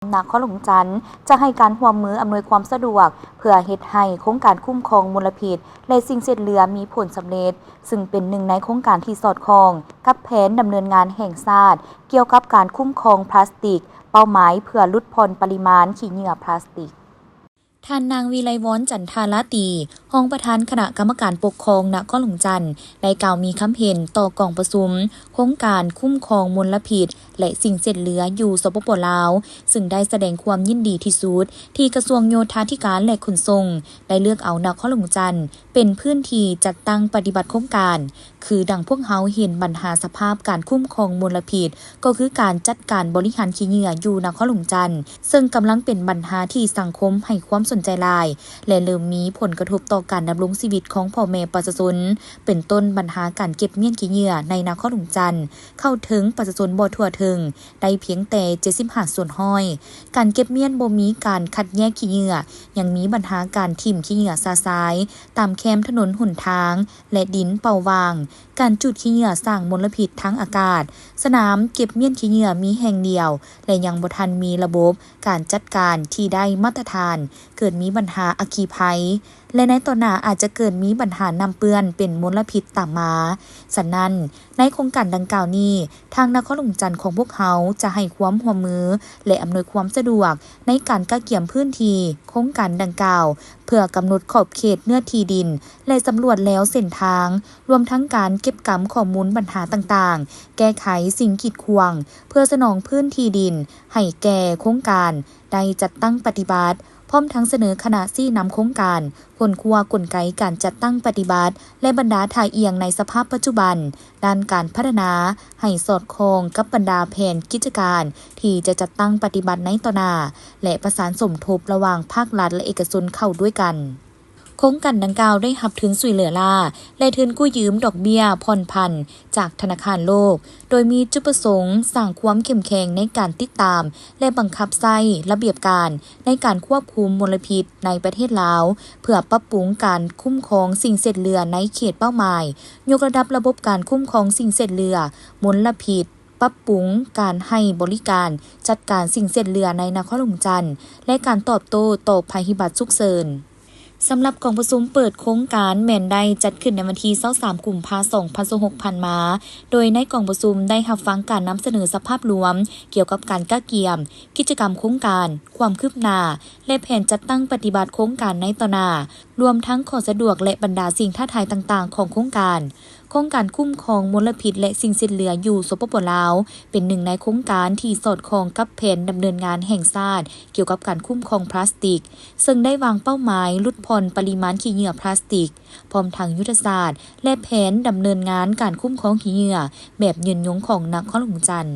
ນະຄອນຫຼວງຈັນ ຈະໃຫ້ການຮ່ວມມືອຳນວຍຄວາມສະດວກ ເພື່ອເຮັດໃຫ້ໂຄງການຄຸ້ມຄອງມົນລະພິດ ແລະ ສິ່ງເສດເຫຼືອມີຜົນສຳເລັດ, ຊຶ່ງເປັນໜຶ່ງໃນໂຄງການທີ່ສອດຄ່ອງກັບແຜນດຳເນີນງານແຫ່ງຊາດ ກ່ຽວກັບການຄຸ້ມຄອງພລາສຕິກ, ເປົ້າໝາຍເພື່ອຫຼຸດຜ່ອນປະລິມານຂີ້ເຫຍື້ອພລາສຕິກ. ທ່ານນາງ ວິໄລວອນ ຈັນທາລາຕີ ຮອງປະທານຄະນະກຳມະການປົກຄອງນະຄອນຫຼວງຈັນ ໄດ້ກ່າວມີຄຳເຫັນຕໍ່ກອງປະຊຸມໂຄງການຄຸ້ມຄອງມົນລະພິດ ແລະ ສິ່ງເສດເຫຼືອຢູ່ ສປປ ລາວ, ຊຶ່ງໄດ້ສະແດງຄວາມຍິນດີທີ່ສຸດ ທີ່ກະຊວງໂຍທາທິການ ແລະ ຂົນສົ່ງ ໄດ້ເລືອກເອົານະຄອນຫຼວງຈັນ ເປັນພື້ນທີ່ຈັດຕັ້ງປະຕິບັດໂຄງການ, ຄືດັ່ງພວກເຮົາເຫັນບັນຫາສະພາບການຄຸ້ມຄອງມົນລະພິດ ກໍຄືການຈັດການບໍລິຫານຂີ້ເຫຍື້ອຢູ່ນະຄອນຫຼວງຈັນ, ເຊິ່ງກຳລັງເປັນບັນຫາທີ່ສັງຄົມໃຫ້ຄວາມສົນໃຈຫຼາຍ ແລະ ເລີ່ມມີຜົນກະທົບຕໍ່ການດຳລົງຊີວິດຂອງພໍ່ແມ່ປະຊາຊົນ, ເປັນຕົ້ນບັນຫາການເກັບມ້ຽນຂີ້ເຫຍື້ອໃນນະຄອນຫຼວງຈັນ ເຂົ້າເຖິງປະຊາຊົນບໍ່ທົ່ວເຖິງ ໄດ້ພຽງແຕ່ເຈັດສິບຫ້າສ່ວນຮ້ອຍ. ການເກັບມ້ຽນບໍ່ມີການຄັດແຍກຂີ້ເຫຍື້ອ, ຍັງມີບັນຫາການຖິ້ມຂີ້ເຫຍື້ອຊະຊາຍຕາມແຄມຖະໜົນຫົນທາງ ແລະ ດິນເປົ່າວ່າງ, ການຈູດຂີ້ເຫຍື້ອສ້າງມົນລະພິດທາງອາກາດ, ສະໜາມເກັບມ້ຽນຂີ້ເຫຍື້ອມີແຫ່ງດຽວ ແລະ ຍັງບໍ່ທັນມີລະບົບການຈັດການທີ່ໄດ້ມາດຕະຖານ, ເກີດມີບັນຫາອັກຄີໄພ ແລະ ໃນຕໍ່ໜ້າອາດຈະເກີດມີບັນຫານ້ຳເປື້ອນເປັນມົນລະພິດຕາມມາ. ສະນັ້ນ, ໃນໂຄງການດັ່ງກ່າວນີ້, ທາງນະຄອນຫຼວງຈັນຂອງພວກເຮົາຈະໃຫ້ຄວາມຮ່ວມມື ແລະ ອຳນວຍຄວາມສະດວກໃນການກະກຽມພື້ນທີ່ໂຄງການດັ່ງກ່າວ ເພື່ອກຳນົດຂອບເຂດເນື້ອທີ່ດິນ ແລະ ສຳຫຼວດແລວເສັ້ນທາງ, ລວມທັງການເກັບກຳຂໍ້ມູນບັນຫາຕ່າງໆ, ແກ້ໄຂສິ່ງກີດຂວາງ ເພື່ອສະໜອງພື້ນທີ່ດິນໃຫ້ແກ່ໂຄງການໄດ້ຈັດຕັ້ງປະຕິບັດ, ພ້ອມທັງສະເໜີຄະນະຊີ້ນຳໂຄງການ, ຄົ້ນຄວ້າກົນໄກການຈັດຕັ້ງປະຕິບັດ ແລະ ບັນດາທ່າອ່ຽງໃນສະພາບປັດຈຸບັນ ດ້ານການພັດທະນາໃຫ້ສອດຄ່ອງກັບບັນດາແຜນກິດຈະການທີ່ຈະຈັດຕັ້ງປະຕິບັດໃນຕໍ່ໜ້າ ແລະ ປະສານສົມທົບລະຫວ່າງພາກລັດ ແລະ ເອກະຊົນເຂົ້າດ້ວຍກັນ. ໂຄງການດັ່ງກ່າວໄດ້ຮັບທຶນຊ່ວຍເຫຼືອລ້າ ແລະ ທຶນກູ້ຢືມດອກເບ້ຍຜ່ອນຜັນຈາກທະນາຄານໂລກ, ໂດຍມີຈຸດປະສົງສ້າງຄວາມເຂັ້ມແຂງໃນການຕິດຕາມ ແລະ ບັງຄັບໃຊ້ລະບຽບການໃນການຄວບຄຸມມົນລະພິດໃນປະເທດລາວ, ເພື່ອປັບປຸງການຄຸ້ມຄອງສິ່ງເສດເຫຼືອໃນເຂດເປົ້າໝາຍ, ຍົກລະດັບລະບົບການຄຸ້ມຄອງສິ່ງເສດເຫຼືອ, ມົນລະພິດ, ປັບປຸງການໃຫ້ບໍລິການຈັດການສິ່ງເສດເຫຼືອໃນນະຄອນຫຼວງຈັນ ແລະ ການຕອບໂຕ້ຕໍ່ໄພພິບັດສຸກເສີນ. ສຳລັບກອງປະຊຸມເປີດໂຄງການແມ່ນໄດ້ຈັດຂຶ້ນໃນວັນທີຊາວສາມ ກຸມພາ ສອງພັນຊາວຫົກ ຜ່ານມາ, ໂດຍໃນກອງປະຊຸມໄດ້ຮັບຟັງການນຳສະເໜີສະພາບລວມກ່ຽວກັບການກະກຽມ, ກິດຈະກຳໂຄງການ, ຄວາມຄືບໜ້າ ແລະ ແຜນຈັດຕັ້ງປະຕິບັດໂຄງການໃນຕໍ່ໜ້າ, ລວມທັງຂໍ້ສະດວກ ແລະ ບັນດາສິ່ງທ້າທາຍຕ່າງໆຂອງໂຄງການ. ໂຄງການຄຸ້ມຄອງມົນລະພິດ ແລະ ສິ່ງເສດເຫຼືອຢູ່ ສປປ ລາວ ເປັນໜຶ່ງໃນໂຄງການທີ່ສອດຄ່ອງກັບແຜນດຳເນີນງານແຫ່ງຊາດກ່ຽວກັບການຄຸ້ມຄອງພລາສຕິກ, ເຊິ່ງໄດ້ວາງເປົ້າໝາຍຫຼຸດຜ່ອນປະລິມານຂີ້ເຫຍື້ອພລາສຕິກ, ພ້ອມທັງຍຸດທະສາດ ແລະ ແຜນດຳເນີນງານການຄຸ້ມຄອງຂີ້ເຫຍື້ອແບບຍືນຍົງຂອງນະຄອນຫຼວງຈັນ.